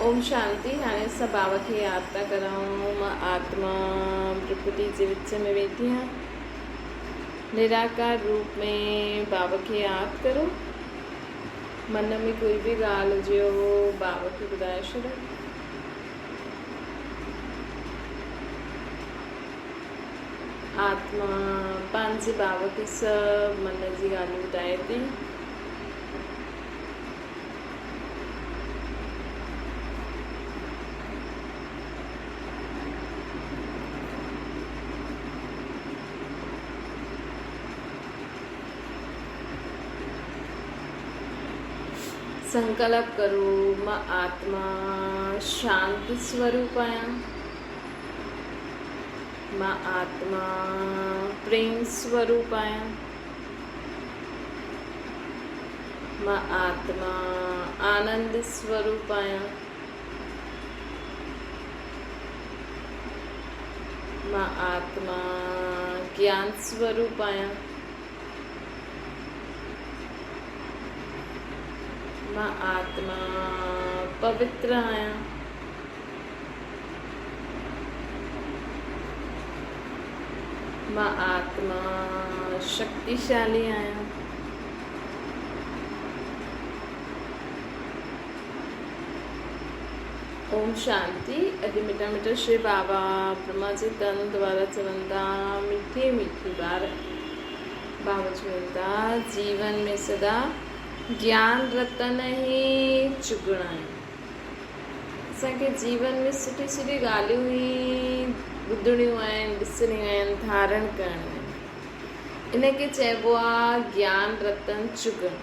اوم شانتي هاڻي اسان بابا کي ياد ٿا ڪرون مان آتما پرڪرتي جي وچ ۾ ويٺي آهيان نراڪار روپ ۾ بابا کي ياد ڪرو من ۾ ڪوئي به ڳالهه هجي اهو بابا کي ٻڌائي ڇڏو آتما پنهنجي بابا کي سڀ من جي ڳالهيون ٻڌائي ٿي. سنڪلپ ڪرو مان آتما شانت سوروپ آهيان. مان آتما پريم سوروپ آهيان. مان آتما آنند سوروپ آهيان. مان آتما گيان سوروپ آهيان. مان آتما پوتر آهيان. مان آتما شڪتيشالي آهيان. اوم شانتي اڄ مٺا مٺا شري بابا برهما جي تن دوارا چون ٿا مٺي مٺي ٻار بابا چون ٿا جيون ۾ سدا گيان رتن هي چگڻا آهن اسان کي جيون ۾ سٺي سٺي ڳالهيون ئي ٻڌڻيون آهن، ڏسڻيون آهن، ڌارڻ ڪرڻيون آهن. ان کي چئبو آهي گيان رتن چڳڻ.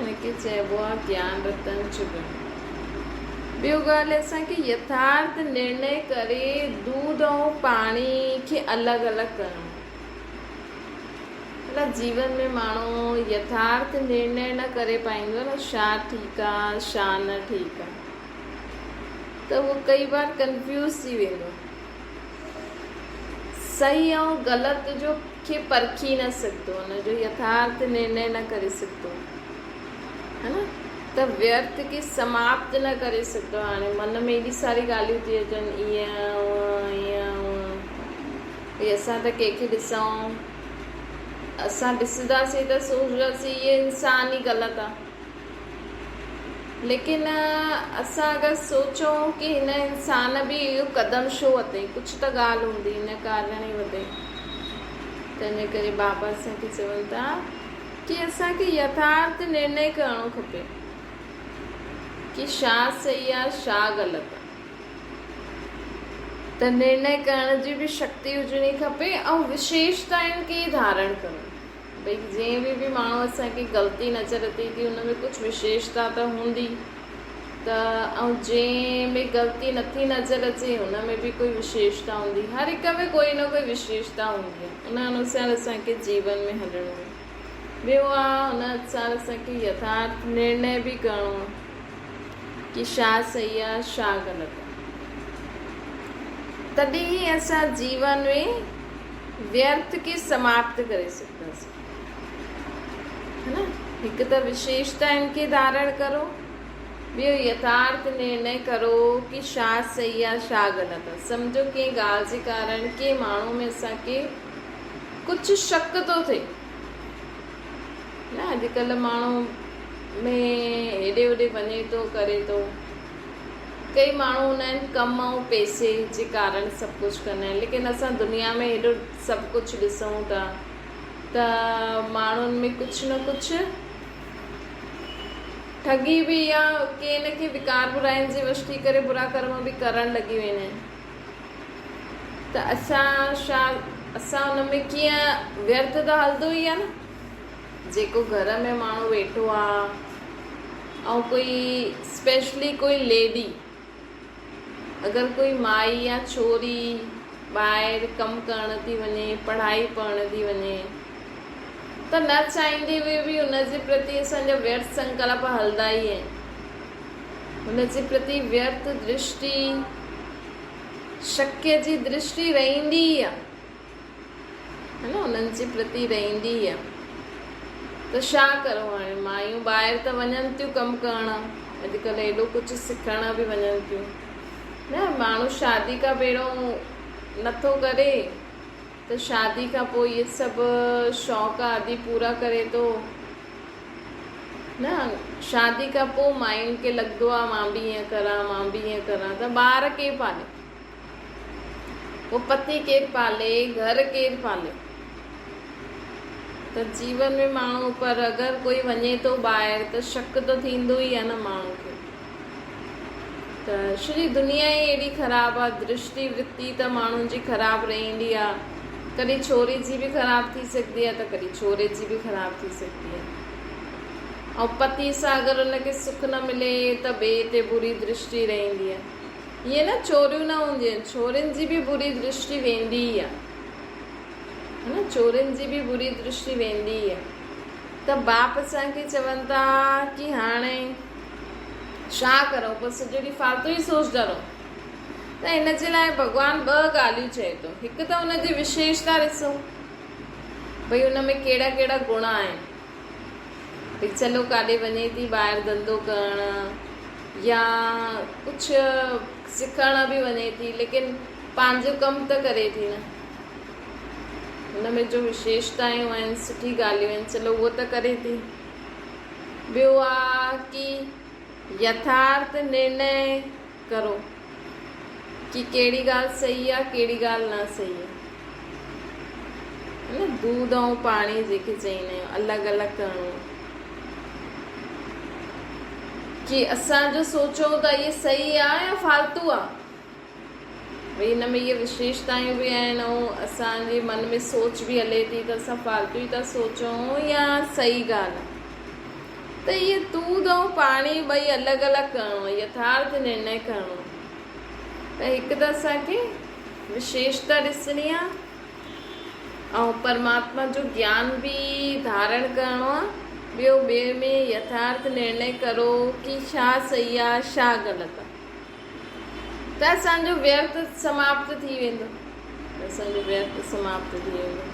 ان کي چئبو آهي گيان رتن چڳڻ. ٻيو ڳالهه اسان کي يٿارٿ نرڻي ڪري دودھ ۽ پاڻي کي الڳ الڳ ڪرڻو. مطلب جيون ۾ ماڻهو يٿارٿ نرڻي نه ڪري پائيندو نه ڇا ٺيڪ آ ڇا نه ٺيڪ آ ته اهو ڪئي بار ڪنفيوز ٿي ويندو صحيح ۽ غلط جو کي پرکي نه سگهندو ان جو يٿارٿ نرڻي نه ڪري سگهندو ہے نه ته ويرٿ کي سماپت نه ڪري سگهندو هاڻي من ۾ ايڏي ساري ڳالهيون ٿي اچن ايئن هونء ايئن هونء ڀئي اسان ته ڪنهن کي ڏسون اسان ڏسنداسين ته سوچنداسين هي انسان ئي غلط آ ليڪن اسان اگر سوچون ڪي هن انسان به اهو قدم ڇو ورتائين ڪجهه ته ڳالهه هوندي ان ڪارڻ ئي ورتائين تنهنجي ڪري بابا اسان کي چون ٿا ڪي اسان کي يٿارٿ نرڻي ڪرڻو کپي ڪي ڇا صحيح آ ڇا غلط آ ته نرڻي ڪرڻ جي به شڪتي هجڻي کپي ۽ وشيشتائن کي ئي ڌارڻ ڪرڻ. ڀئي جنهن ۾ به ماڻهو اسان کي غلطي نظر اچي ٿي ان ۾ ڪجهه وشيشتا ته هوندي ته ۽ جنهن ۾ غلطي نٿي نظر اچي ان ۾ به ڪوئي وشيشتا هوندي. هر هڪ ۾ ڪوئي نه ڪوئي وشيشتا هوندي آهي. ان انوسار اسان کي جيون ۾ هلڻو آهي. ٻيو آهي ان انوسار اسان کي يٿارٿ نرڻي به ڪرڻو آهي. ڪي ڇا صحيح آ ڇا غلط آ. تڏهن ئي اسان جيون ۾ ويرٿ کي سماپت ڪري سگهنداسين. ها نه؟ هڪ ته وشيشتائن کي ڌارڻ ڪرو، ٻيو يٿارٿ نرڻي ڪرو ڪي ڇا صحيح آ ڇا غلط آ. سمجهو ڪنهن ڳالهه جي ڪارڻ ڪنهن ماڻهو ۾ اسان کي ڪجهه شڪ ٿو ٿئي. نه اڄڪلهه ماڻهو ۾ هيڏي هوڏي وڃي ٿو ڪري ٿو ڪئي ماڻهو هوندا آهن ڪم ۽ پئسي جي ڪارڻ سڀ ڪجهه ڪندا آهن ليڪن اسان دنيا ۾ هيڏو سڀ ڪجهه ڏسون ٿا ته ماڻهن ۾ ڪجهه نه ڪجهه ٺڳي به يا ڪنهن نه ڪنهن وڪار براين جي وش ٿي ڪري برا ڪرم به ڪرڻ لڳي ويندا آهن ته اسان ڇا اسان ان ۾ ڪيئن ويرٿ ته هلندو ئي آهي نه جيڪو گهر ۾ ماڻهو ويٺو آ ۽ ڪوئي اسپيشلي ڪوئي ليڊي اگر ڪوئي مائي يا ڇوري ٻاهر ڪم ڪرڻ ٿي وڃي پڙهائي پڙهڻ ٿي وڃي ته نه چاهيندي به به ان جي پرتي اسان جا ويرٿ سنڪلپ هلندا ئي آهن ان جي پرتي ويرٿ درشٽي شڪ جي درشٽي رهندي ئي آ ها نه انهن جي پرتي رهندي ئي آ ته ڇا ڪرون هاڻي مايون ٻاهر ته وڃن ٿيون ڪم ڪرڻ اڄڪلهه ايڏو ڪجهه سکڻ به وڃن ٿيون نه ماڻهو شادي کان پهريون نٿو ڪري ته شادي کان پوء اهي سڀ شوق آدي پورا ڪري ٿو نه شادي کان پوء ماين کي لڳندو آ مان به ائين ڪران مان به ائين ڪران ته ٻار ڪير پالي پوء پتي ڪير پالي گهر ڪير پالي ته جيون ۾ ماڻهو پر اگر ڪوئي وڃي ٿو ٻاهر ته شڪ ته ٿيندو ئي آ نه ماڻهو کي ته سڄي دنيا ئي ايڏي خراب آ درشٽي ورتي ته ماڻهن جي خراب رهندي آ ڪڏهن ڇوري جي به خراب ٿي سگهندي آ ته ڪڏهن ڇوري جي به خراب ٿي سگهندي آ ۽ پتي سان اگر ان کي سک نه ملي ته ٻئي تي بري درشٽي رهندي آ ائين نه چوريون نه هونديون آهن ڇورين جي به بري درشٽي ويندي ئي آ نه چورين جي به بري درشٽي ويندي ئي آ ته باپ اسان کي چون ٿا ڪي هاڻي ڇا ڪرون پوء سڄو ڏينهن فالتو ئي سوچدا رهون ته ان جي لاء ڀڳوان ٻه ڳالهيون چئي ٿو هڪ ته ان جي وشيشتا ڏسو ڀئي ان ۾ ڪهڙا ڪهڙا گڻ آهن ڀئي چلو ڪاڏي وڃي ٿي ٻاهر ڌنڌو ڪرڻ يا ڪجهه سکڻ به وڃي ٿي ليڪن پنهنجو ڪم ته ڪري ٿي نه ان ۾ جو وشيشتائون آهن سٺي ڳالهيون آهن چلو اهو ته ڪري ٿي ٻيو آ ڪي يٿارٿ نرڻي ڪرو ڪي ڪهڙي ڳالهه صحيح آ ڪهڙي ڳالهه نه صحيح آ نه دودھ ۽ پاڻي جيڪي چئيندا آهيون الڳ الڳ ڪرڻو ڪي اسان جو سوچون ته اهي صحيح آ يا فالتو آ ڀئي هن ۾ اهي وشيشتائون به آهن ۽ اسان جي من ۾ سوچ به هلي ٿي ته اسان فالتو ئي ٿا سوچون يا صحيح ڳالهه آهي ته اهي دود ۽ پاڻي ٻئي الڳ الڳ ڪرڻو آهي يٿارٿ نرڻي ڪرڻو آهي ته هڪ ته اسان کي وشيشتا ڏسڻي آهي ۽ پرماتما جو گيان به ڌارڻ ڪرڻو آهي ٻيو ٻئي ۾ يٿارٿ نرڻي ڪرو ڪي ڇا صحيح آهي ڇا غلط آهي ته اسان جو ويرٿ سماپت ٿي ويندو. اسان جو ويرٿ سماپت ٿي ويندو.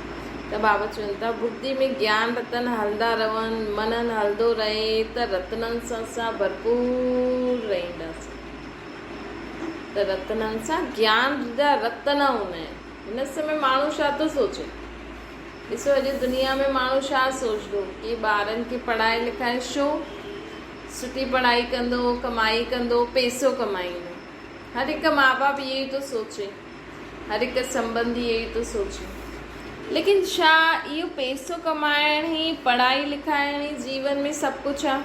ته بابا چون ٿا ٻڌي ۾ گيان رتن هلندا رهن، منن هلندو رهي ته رتنن سان اسان ڀرپور رهنداسين. ته رتنن سان گيان جا رتن هوندا آهن. هن سمي ماڻهو ڇا ٿو سوچي؟ ڏسو اڄ دنيا ۾ ماڻهو ڇا سوچندو ڪي ٻارن کي پڙهائي لکائي ڇو؟ سٺي پڙهائي ڪندو، ڪمائي ڪندو، پئسو ڪمائيندو. هر هڪ ماء باپ اهو ئي ٿو سوچي. هر هڪ سنٻنڌي اهو ئي ٿو سوچي. ليڪن ڇا اهو پئسو ڪمائڻ ئي، پڙهائي لکائڻ ئي جيون ۾ سڀ ڪجهه آ؟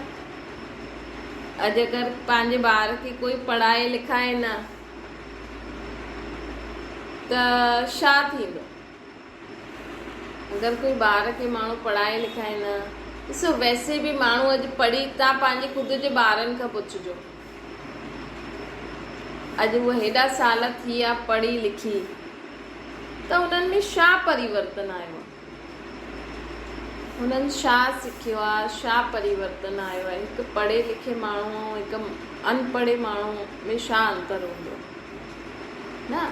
اڄ اگر پنهنجي ٻار کي ڪوئي پڙهائي لکائي نه ته ڇا ٿيندو؟ اگر ڪوئي ٻار کي ماڻهو پڙهائي لکائي نه ڏسو ويسي به ماڻهو اڄ پڙهي تان پنهنجي خود جي ٻارن کان پڇجو اڄ هو هيڏا سال ٿي ويا پڙهي لکي ته انهن ۾ ڇا پريورتن آيو آهي انهن ڇا سکيو آهي ڇا پريورتن آيو آهي هڪ پڙهي لکي ماڻهو هڪ انپڙهي ماڻهو ۾ ڇا انتر هوندو نه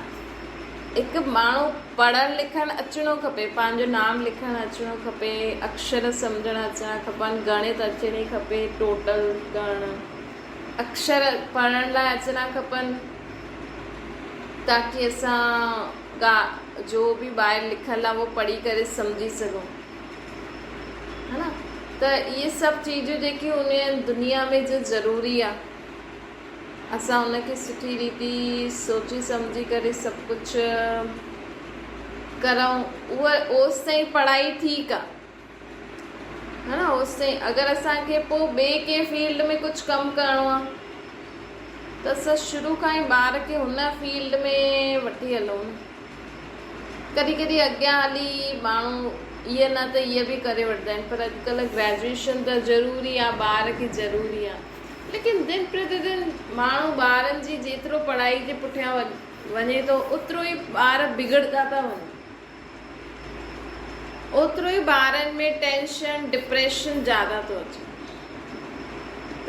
هڪ ماڻهو پڙهڻ لکڻ اچڻو کپي پنهنجو نام لکڻ اچڻو کپي اڪشر سمجهڻ اچڻا کپن گڻت اچڻي کپي ٽوٽل ڪرڻ اڪشر پڙهڻ لاء اچڻا کپن تاڪي اسان گا جو به ٻاهر لکيل آهي اهو پڙهي ڪري سمجهي سگهون ها نه ته اهي سڀ چيزون جيڪي هونديون آهن دنيا ۾ جو ضروري آهي اسان ان کي سٺي ريتي سوچي سمجهي ڪري سڀ ڪجهه ڪرون اها اوستائين پڙهائي ٺيڪ آ ها نه اوستائين اگر اسان کي پوء ٻئي ڪنهن فيلڊ ۾ ڪجهه ڪم ڪرڻو آ ته اسان شروع کان ئي ٻار کي هن فيلڊ ۾ وٺي هلون نه ڪڏهن ڪڏهن اڳيان هلي ماڻهو ايء نه ته ايء به ڪري وٺندا آهن پر اڄڪلهه گريجوئيشن ته ضروري آ ٻار کي ضروري آ ليڪن دن پرتي دن ماڻهو ٻارن جي جيترو پڙهائي جي پٺيان وڃي ٿو اوترو ئي ٻار بگڙدا ٿا وڃن اوترو ئي ٻارن ۾ ٽينشن ڊپريشن زياده ٿو اچي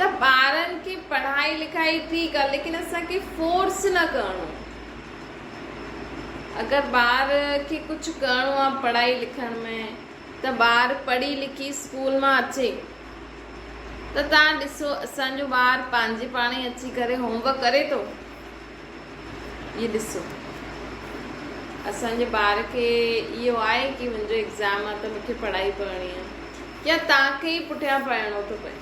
ته ٻارن کي پڙهائي لکائي ٺيڪ آهي ليڪن اسان کي فورس نه ڪرڻو اگر ٻار کي ڪجهه ڪرڻو آهي پڙهائي لکڻ ۾ ته ٻار پڙهي لکي اسڪول مان اچي. ته توهان ڏسو اسان جو ٻار پنهنجي پاڻ ئي اچي ڪري هوم ورڪ ڪري ٿو. هي ڏسو اسان جي ٻار کي اهو آهي ڪي منهنجو ايگزام آهي ته مونکي پڙهائي پڙهڻي آهي يا توهان کي ئي پٺيان پڙهڻو ٿو پئي.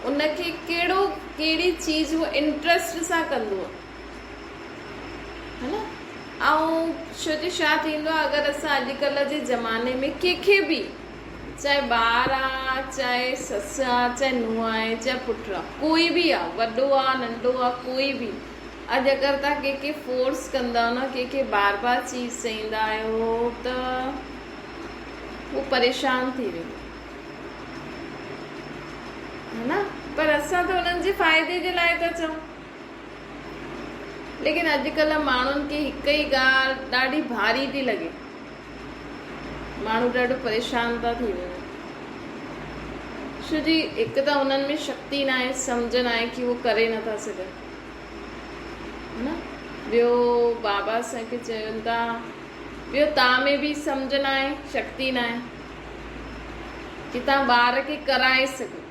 ان کي ڪهڙو ڪهڙي چيز هو انٽرسٽ سان ڪندو آهي ها نه ۽ ڇو جو ڇا ٿيندو آهي اگر اسان اڄڪلهه جي زماني ۾ ڪنهن کي به چاهي ٻار آ چاهي سس آ چاهي نونهن آهي چاهي پٽ آ ڪوئي به آ وڏو آ ننڍو آ ڪوئي به اڄ اگر توهان ڪنهن کي فورس ڪندا نه ڪنهن کي بار بار چيز چئيندا آهيو ته هو پريشان ٿي ويندو ها نه پر اسان ته انهن جي فائدي جي لاء ٿا چئون ليڪن اڄڪلهه ماڻهن کي هڪ ئي ڳالهه ڏاڍي ڀاري ٿي لڳي ماڻهو ڏاڍو پريشان ٿا ٿي وڃن ڇو جي هڪ ته انهن ۾ شڪتي ناهي سمجهه ناهي ڪي هو ڪري نٿا سگهن نه ٻيو بابا اسان کي چون ٿا ٻيو تان ۾ به سمجهه ناهي شڪتي ناهي ڪي تان ٻار کي ڪرائي سگهو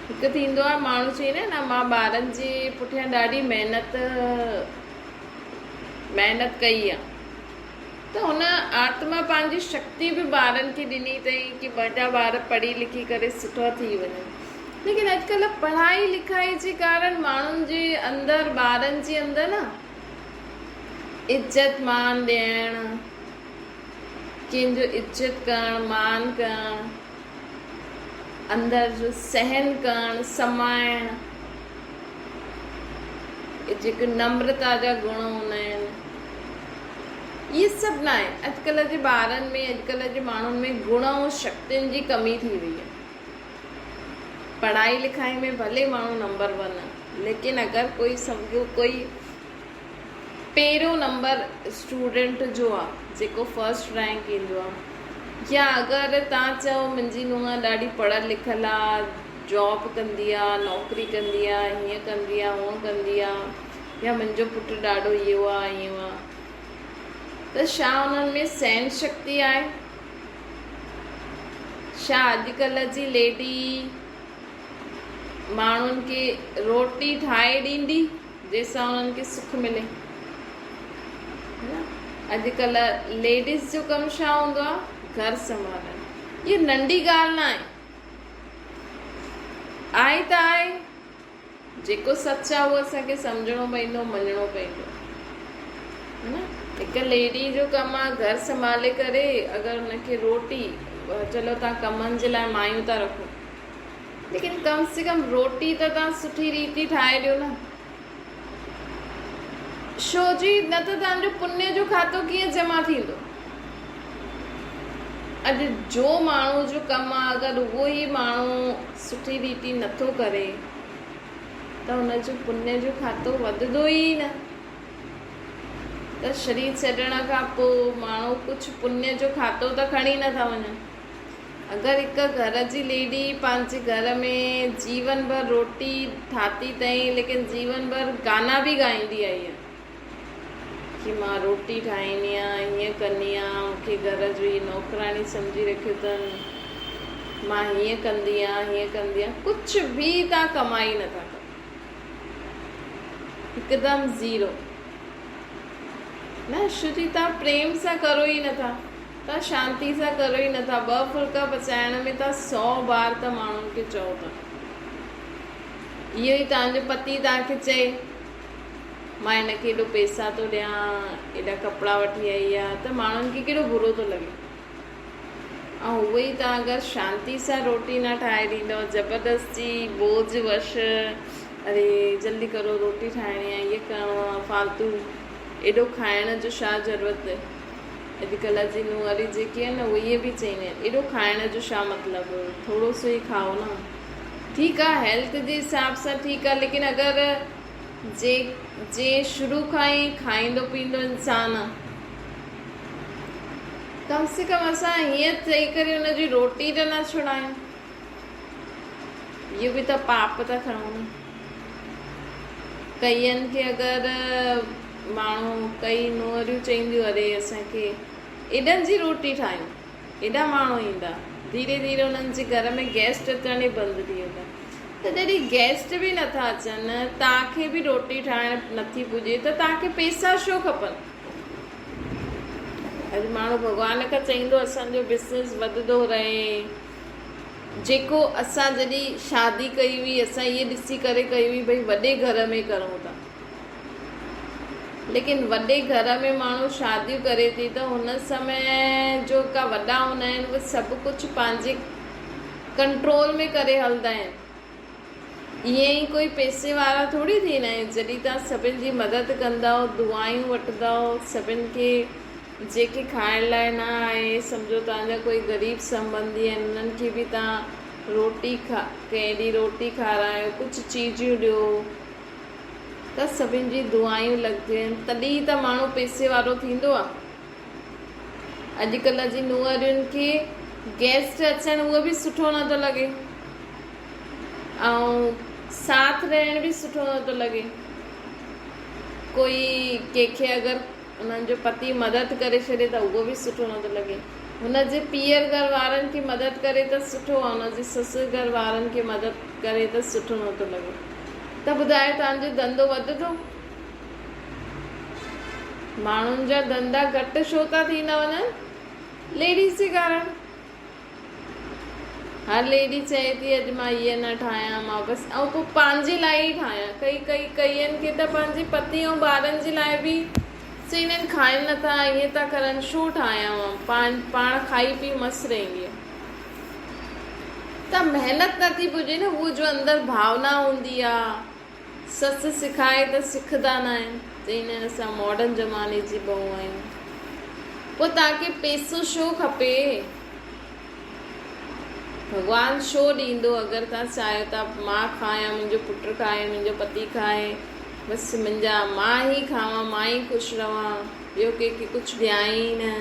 هڪ ٿيندو آهي ماڻهو چئي نه نه مان ٻارن جي پٺيان ڏاڍي محنت محنت ڪئي آهي ته هن آتما پنهنجي شڪتي به ٻارن کي ڏني اٿئي ڪي منهنجا ٻار پڙهي لکي ڪري سٺا ٿي وڃن ليڪن اڄڪلهه پڙهائي لکائي جي ڪارڻ ماڻهن جي اندر ٻارن جي اندر نه عزت مان ڏيڻ ڪنهن جو عزت ڪرڻ مان ڪرڻ اندر جو سهن ڪرڻ، سمائڻ، اهي جيڪي نمرتا جا گڻ هوندا آهن، اهي سڀ نه آهن. اڄڪلهه جي ٻارن ۾ اڄڪلهه جي ماڻهن ۾ گڻ ۽ شڪتين جي ڪمي ٿي وئي آهي. پڙهائي لکائي ۾ ڀلي ماڻهو نمبر ون آهي، ليڪن اگر ڪوئي سمجهو ڪوئي پهريون نمبر اسٽوڊنٽ جو آ جيڪو فرسٽ رينڪ ايندو آ يا اگر توهان چئو منهنجي نونهن ڏاڍي پڙهيل لکيل آ جاب ڪندي آ نوڪري ڪندي آ هيئن ڪندي آ هونئن ڪندي آ يا منهنجو پٽ ڏاڍو اهو آ اهو آ ته ڇا انهن ۾ سهن شڪتي آهي ڇا اڄڪلهه جي ليڊي ماڻهن کي روٽي ٺاهي ڏيندي جنهن سان انهن کي سک ملي. اڄڪلهه ليڊيز جو ڪم ڇا هوندو آهي؟ گهر سنڀالڻ. اها ننڍي ڳالهه نه آهي. آهي ته آهي. جيڪو سچ آهي اهو اسان کي سمجهڻو پوندو، مڃڻو پوندو. هڪ ليڊي جو ڪم آهي گهر سنڀالي ڪري اگر ان کي روٽي چلو توهان ڪمن جي لاء مايون ٿا رکو. ليڪن ڪم سي ڪم روٽي ته توهان سٺي ريتي ٺاهي ڏيو نه. شو جي نه ته توهان جو پني جو کاتو ڪيئن جمع ٿيندو. اڄ جو ماڻهو جو ڪم آ اگر اهو ئي ماڻهو سٺي ريتي نٿو ڪري ته ان جو پني جو کاتو وڌندو ئي نه. ته شرير ڇڏڻ کان پوء ماڻهو ڪجهه پني جو کاتو ته کڻي نٿا وڃن. اگر هڪ گهر جي ليڊي پنهنجي گهر ۾ جيون ڀر روٽي ٺاتي تئين ليڪن جيون ڀر گانا به ڳائيندي آئي آهي ڪي مان روٽي ٺاهيندي آهيان هيئن ڪندي آهيان مون کي گهر جو هي نوڪراڻي سمجهي رکيو اٿن مان هيئن ڪندي آهيان هيئن ڪندي آهيان ڪجهه به تان ڪمائي نٿا ڪرو هڪدم زيرو نه شو جي تان پريم سان ڪرو ئي نٿا توهان شانتي سان ڪريو ئي نٿا. ٻه ڦلڪا پچائڻ ۾ توهان سئو بار ته ماڻهن کي چئو ٿا. اهو ئي توهان جو پتي توهان کي چئي، مان هن کي ايڏو پئسا ٿو ڏيان، ايڏا ڪپڙا وٺي آئي آ ته ماڻهن کي ڪيڏو برو ٿو لڳي. ۽ اهو ئي توهان اگر شانتي سان روٽي نه ٺاهي ڏيندؤ، زبردستي بوجهه وش، اري جلدي ڪرو روٽي ٺاهڻي آ، هيء ڪرڻو آ، فالتو ايڏو کائڻ جو ڇا ضرورت. اڄڪلهه جي نونهري جيڪي آهن نه اهي به چئينديون آهن ايڏو کائڻ جو ڇا مطلب ٿورو سو ئي کائو نه ٺيڪ آهي هيلٿ جي حساب سان ٺيڪ آهي ليڪن اگر جي جي شروع کان ئي کائيندو پيئندو انسان آهي ڪم سي ڪم اسان هيئن چئي ڪري ان جي روٽي ته نه ڇڙايون اهو به ته پاپ ٿا کڻون نه. ڪئين کي اگر ماڻهو ڪئي نونهريون چئينديون اري اسان کي ايڏن جي روٽي ٺاهيون ايڏا ماڻهو ايندا ڌيري ڌيري انهن جي گهر ۾ گيسٽ اچڻ ئي بند ٿي ويندا. ته جڏهن گيسٽ به نٿا اچن، توهان کي به روٽي ٺاهڻ نٿي پڄي ته توهان کي پئسا ڇو کپن؟ اڄ ماڻهو ڀڳوان کان چئيندو اسان جو بزنس وڌندو رهي. جيڪو اسان جڏهن شادي ڪئي هئي اسان اهي ڏسي ڪري ڪئي هئي ڀئي وڏي گهر ۾ ڪرون ٿا. ليڪن وڏي گهر ۾ ماڻهو شاديون ڪري ٿي ته هن سمي جو ڪا وڏا هوندا آهن اهي سڀ ڪجهه پنهنجي ڪنٽرول ۾ ڪري هلندا آهن. ائين ئي ڪوئي پئسي وارا ٿوري ٿيندا آهن. جڏهن توهان سڀن جي مدد ڪندؤ، دعائون وٺندؤ، سڀن کي جيڪي کائڻ لاء نه آهي، سمجهو توهان جا ڪوئي غريب سنٻنڌي آهن انهن کي به توهان روٽي ڪنهن ڏينهن روٽي کارايو، ڪجهه چيزون ڏيو ته سڀن جي دعائون لڳنديون آهن تڏهن ته ماڻهو پئسي وارو ٿيندو آهي. اڄڪلهه جي نونهرين کي گيسٽ اچڻ اهو به سٺو نه ٿو لڳي ۽ ساٿ رهڻ به سٺو نه ٿو لڳي. ڪوئي ڪنهن کي اگر انهن جو پتي مدد ڪري ڇڏي ته اهو به سٺو نه ٿو لڳي. هن جي پيئر گهر وارن کي مدد ڪري ته سٺو ۽ هن جي سس گهر وارن کي مدد ڪري ته سٺو نه ٿو لڳي. ته ٻڌايو توهان جو ڌنڌو وڌندو؟ ماڻهن جا ڌنڌا گهٽ ڇو ٿا ٿيندا وڃن؟ ليڊيز جي ڪارڻ. هر ليڊي چئي ٿي اڄ مان هيء نه ٺاهيان مان بس ۽ پوء پنهنجي لاء ئي ٺاهيان ڪئي ڪئي ڪئين کي ته پنهنجي پتي ۽ ٻارن جي لاء به چئيندا آهن کائن نٿا ائين ٿا ڪرن ڇو ٺاهيان مان پاڻ پاڻ کائي پي مست رهندي آهي ته محنت نٿي پڄي نه هو جو اندر ڀاونا هوندي آهي سس سکائي ته سکندا ناهن، چئيندا آهن اسان ماڊرن زماني جي بهو آهيون. پوء توهان کي پيسو ڇو کپي؟ ڀڳوان ڇو ڏيندو اگر توهان چاهيو ٿا مان کايان منهنجو پٽ کائي منهنجو پتي کائي بس منهنجا مان ئي کاوان مان ئي خوش رهان ٻيو ڪنهن کي ڪجهه ڏيان ئي نه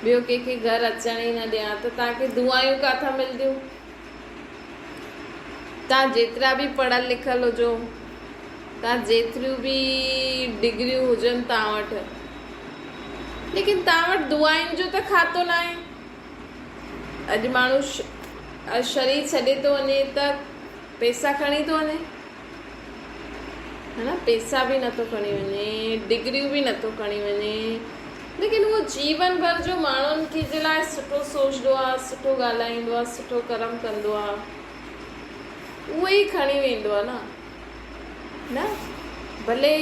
ٻيو ڪنهن کي گهر اچڻ ئي نه ڏيان ته توهان کي دعائون ڪاٿان ملنديون؟ توهان جيترا به پڙهيل لکيل هجو، توهان جيتريون به ڊگريون هجن توهان وٽ، ليڪن توهان وٽ دعائن جو ته کاتو ناهي. اڄ ماڻهو شرير ڇڏي ٿو وڃي ته پئسا کڻي ٿو وڃي، ها نه، پئسا به نٿو کڻي وڃي، ڊگريون به نٿو کڻي وڃي، ليڪن اهو جيون ڀر جو ماڻهن کي جي لاء سٺو سوچندو آ، سٺو ڳالهائيندو آ، سٺو ڪرم ڪندو آ، اهو ئي کڻي ويندو آ نه. نه ڀلي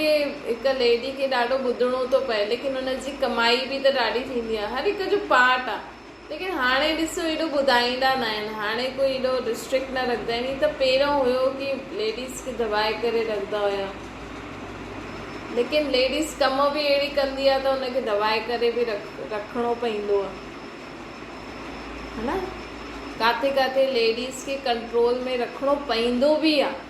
هڪ ليڊي کي ڏاڍو ٻڌڻو ٿو پئي ليڪن ان جي ڪمائي به ته ڏاڍي ٿيندي آ، هر هڪ جو پارٽ آ. ليڪن هاڻي ڏسو ايڏو ٻڌائيندا نه آهن هاڻي ڪوئي ايڏو ريسٽرڪٽ نه رکندا آهن هي ته پهريون هيو ڪي ليڊيز کي دٻائي ڪري رکندا هيا ليڪن ليڊيز ڪم به اهڙي ڪندي آهي ته ان کي دٻائي ڪري به رکڻو پوندو آهي ها نه ڪاٿي ڪاٿي ليڊيز کي ڪنٽرول ۾ رکڻو پوندو به آهي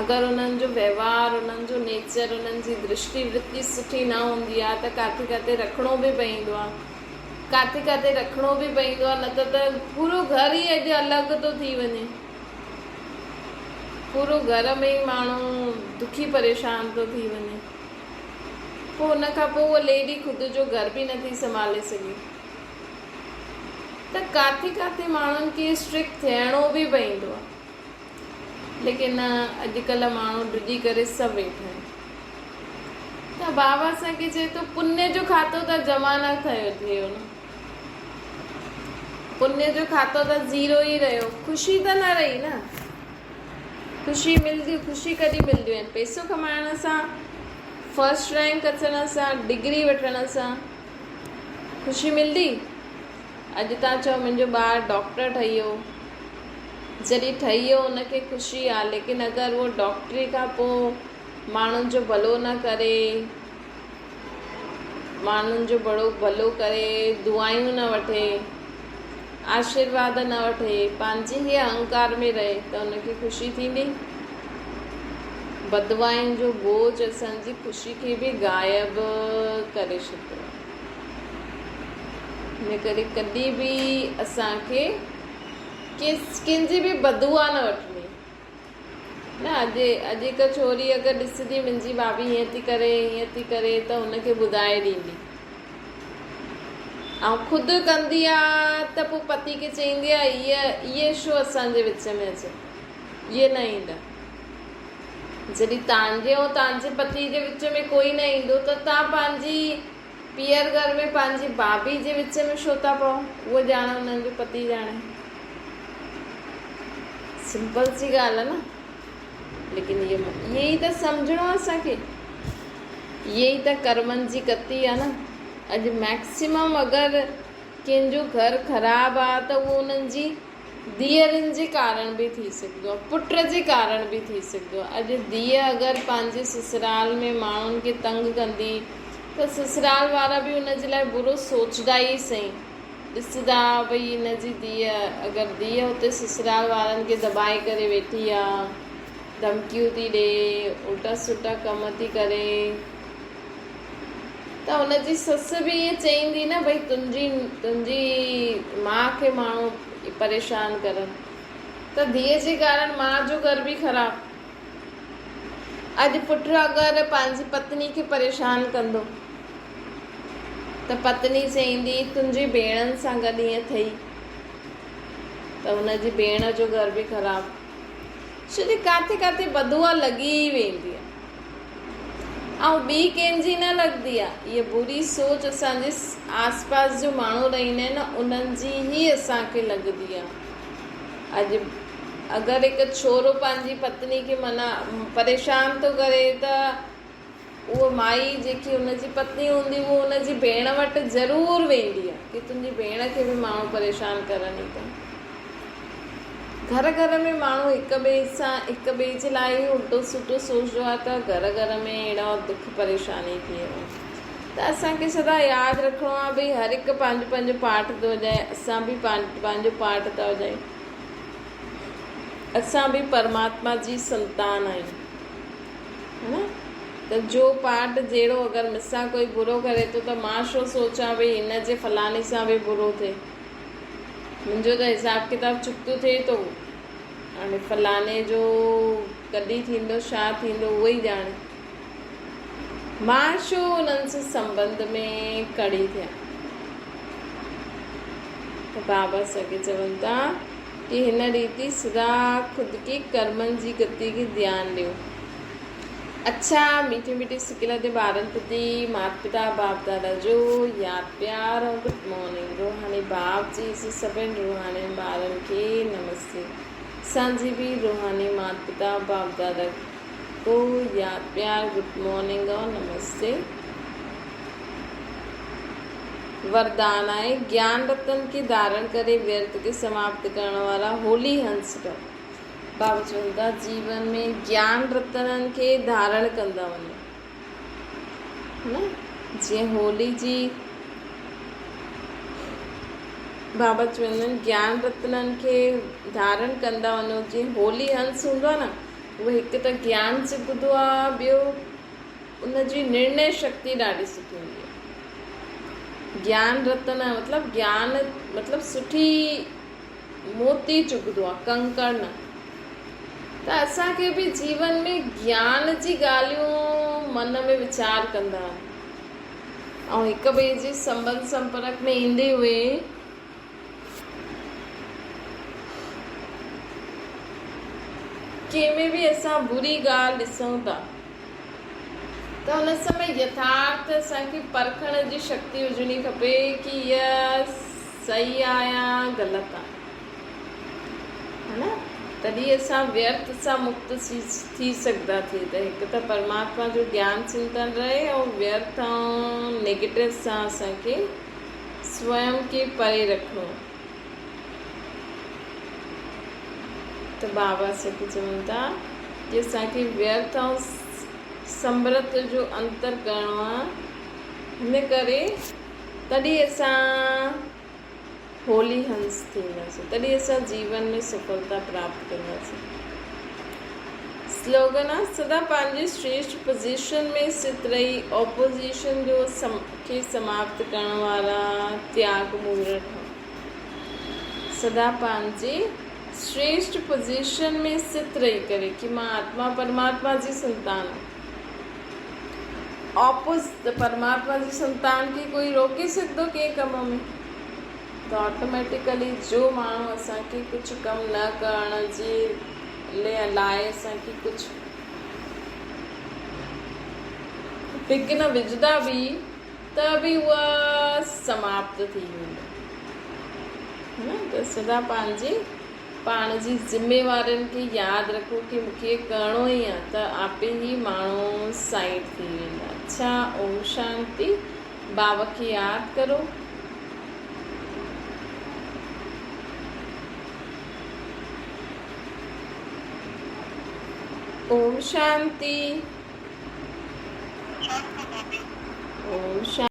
اگر انهن جو وهنوار، انهن جو نيچر، انهن جي درشٽي ورتي سٺي نه هوندي آهي ته ڪاٿي ڪاٿي رکڻو به پوندو آهي. ڪاٿي ڪاٿي رکڻو به پوندو آهي نه ته ته پورو گهر ئي اڄ الڳ ٿو ٿي وڃي. پورو گهر ۾ ئي ماڻهو دکي پريشان ٿو ٿي وڃي. پوء ان کان پوء اها ليڊي خود جو گهر به نٿي سنڀالي سگهي. ته ڪاٿي ڪاٿي ماڻهن کي اسٽرڪٽ ٿيڻو به پوندو آهي. ليڪن اڄڪلهه ماڻهو ڊڄي ڪري سڀ ويٺا آهن. ته بابا اسان کي چئي ٿو پڃ جو کاتو ته جمع نه ٿيو ٿيو نه. پڃ جو کاتو ته زيرو ئي رهيو. خوشي ته نه رهي نه. خوشي ملندي خوشي ڪڏهن ملنديون آهن پئسو ڪمائڻ سان فرسٽ رينڪ اچڻ سان ڊگري وٺڻ سان خوشي ملندي؟ اڄ تان چئو منهنجو ٻار ڊاڪٽر ٺهي ويو. جڏهن ٺهي ويو ان کي خوشي آ ليڪن اگر اهو ڊاڪٽري کان پوء ماڻهن جو ڀلو نه ڪري، ماڻهن جو بڙو ڀلو ڪري، دعائون نه وٺي، آشيرواد نه وٺي، پنهنجي ئي اهنڪار ۾ رهي ته ان کي خوشي ٿيندي؟ بددعائن جو بوجهه اسان جي خوشي کي به غائب ڪري ڇڏيندو آهي. ان ڪري ڪڏهن به اسان کي ڪنهن جي به بددعا نه وٺڻي. نه اڄ اڄ هڪ ڇوري اگر ڏسندي منهنجي ڀاڀي هيئن ٿي ڪري هيئن ٿي ڪري ته هن کي ٻڌائي ڏيندي. ۽ خود ڪندي آ ته پوء پتي کي چئيندي آ اهي اهي ڇو اسان جي وچ ۾ اچن اهي نه ايندا. جڏهن تانجي ۽ تانجي پتي جي وچ ۾ ڪوئي نه ايندو ته تان پنهنجي پيئر گهر ۾ پنهنجي ڀاڀي جي وچ ۾ ڇو ٿا پئو اهو ڄاڻي انهن جو پتي ڄاڻي. سمپل سي ڳالهه آ نه. ليڪن اهي اهي ئي ته سمجهڻو اسان کي. اهي ئي ته ڪرمن جي گتي آ نه. اڄ ميڪسيمم اگر ڪنهن جو گهر خراب آ ته اهو انهن جي ڌيئرن جي ڪارڻ به ٿي سگهندو آ، پٽ جي ڪارڻ به ٿي سگهندو آ. اڄ ڌيء اگر پنهنجي سسرال ۾ ماڻهن کي تنگ ڪندي ته سسرال وارا به ان جي لاء برو سوچدا ئي سهي. ڏسندا ڀئي هن جي ڌيء اگر ڌيء اتي سسرال وارن کي دٻائي ڪري ويٺي آ، ڌمڪيون ٿي ڏي، الٽا سلٽا ڪم ٿي ڪري. ته هن جي سس به ائين چئيندي نه ڀئي تنهنجي تنهنجي ماء کي ماڻهو پريشان ڪرن ته ڌيء جي ڪارڻ ماء جو گهر به خراب. اڄ پٽ اگر پنهنجي پتني کي پريشان ڪندو ته پتني چئيندي تنهنجي ڀيڻن سان گڏ ائين ٿئي ته هن جي ڀيڻ جو گهر به خراب. ڇو جو ڪاٿي ڪاٿي بدعا لڳي ئي ويندي آهي. ۽ ٻي ڪنهن جي نه لڳندي آهي. اها بري سوچ اسان جي آس پاس جو ماڻهو رهندا آهن نه انهن جي ئي اسان کي لڳندي آهي. اڄ اگر هڪ ڇورو پنهنجي پتني کي منع پريشان ٿو ڪري ته اها مائي جيڪي ان جي پتني هوندي اها ان جي ڀيڻ وٽ ضرور ويندي آهي ڪي تنهنجي ڀيڻ کي به ماڻهو پريشان ڪرن ئي ٿا. گهر گهر ۾ ماڻهو هڪ ٻئي سان هڪ ٻئي جي لاء ئي الٽو سلٽو سوچندو آهي ته گهر گهر ۾ اهڙا دک پريشاني ٿئي وڃي ته اسان کي سدا ياد رکڻو آهي ڀئي هر هڪ پنهنجو پنهنجو پارٽ ٿو وڄائي اسان به پنهنجو پارٽ ٿا وڄايون اسان به پرماتما جي سنتان آهيون ها نه ته جو پارٽ جهڙو اگر مون سان ڪوئي برو ڪري ٿو ته مان ڇو سوچان ڀئي هن جي فلاڻي سان به برو ٿئي منهنجو ته حساب ڪتاب چڪتو ٿئي ٿو. هاڻي فلاڻي جو ڪڏهن ٿيندو ڇا ٿيندو اهو ئي ڄاڻي. مان ڇو انهن سان سنٻنڌ ۾ ڪڙي ٿيان. ته بابا سگهي چون ٿا ڪي هن ريتي سدا خود ڪي ڪرمن جي گتي کي ڌيان ڏيو. اڇا ميٺي ميٺي سڪيلڌي ٻارن پرتي مات پتا باپ دادا جو ياد پيار ۽ گڊ مارننگ روحاني باپ جي سي سڀن روحانين ٻارن کي نمستي اسان جي به روحاني مات پتا باپ دادا ڪو ياد پيار گڊ مارننگ اور نمستي. وردان آهي گيان رتن کي ڌارڻ ڪري ويرت کي سماپت ڪرڻ وارا هولي هنس ٺهو. بابا چون ٿا جيون ۾ گيان رتنن کي ڌارڻ ڪندا وڃو نه جيئن هولي جي بابا چوندا آهن گيان رتنن کي ڌارڻ ڪندا وڃو جيئن هولي هنس هوندو آهي نه اهو هڪ ته گيان چڳندو آهي ٻيو ان جي نرڻي شڪتي ڏاڍي سٺي هوندي آهي گيان رتن مطلب گيان مطلب سٺي موتي چڳندو آ، ڪنڪڙ نه. ته اسان کي به جيون ۾ گيان جي ڳالهيون من ۾ ويچار ڪندا ۽ هڪ ٻئي جي سنٻنڌ سمپرڪ ۾ ايندي هئي ڪنهن ۾ به اسان بري ڳالهه ڏسون ٿا ته ان سمي يٿارٿ اسان کي پرکڻ جي شڪتي هجڻي کپي ڪي هيء صحيح آ يا غلط آ ها نه تڏهن اسان ويرٿ سان مڪت ٿي سگهندا ٿي ته هڪ ته پرماتما جو گيان چنتن رهي ۽ ويرٿ ۽ نيگيٽو سان اسان کي سوئم کي پري رکڻو ته بابا اسان کي چون ٿا ڪي اسان کي ويرٿ ۽ سمبرت جو انتر ڪرڻو آ هن ڪري تڏهن اسان هولي هنس ٿينداسين، تڏهن اسان جيون ۾ سڦلتا پراپت ڪنداسين. سلوگن آ، سدا پنهنجي شريشٺ پوزيشن ۾ اسٿت رهي اپوزيشن جو کي سماپت ڪرڻ وارا تياڳ مور ٺهو. سدا پنهنجي شريشٺ پوزيشن ۾ اسٿت رهي ڪري ڪي مان آتما پرماتما جي سنتان آهيان. اپوز ته پرماتما جي سنتان کي ڪوئي روڪي سگهندو ڪنهن ڪم ۾؟ ته آٽوميٽيڪلي جو ماڻهو اسان کي ڪجهه ڪم نه ڪرڻ جي لاء اسان کي ڪجهه وگهن وجهندا به ته به اها سماپت ٿي ويندو نه ته سدا پنهنجي پاڻ جي ذميوارين کي ياد رکو ڪي مون کي ڪرڻو ئي آ ته آپي ئي ماڻهو سائيڊ ٿي ويندا. اڇا اوم شانتي بابا کي ياد ڪرو. اوم شانتي. اوم شانتي.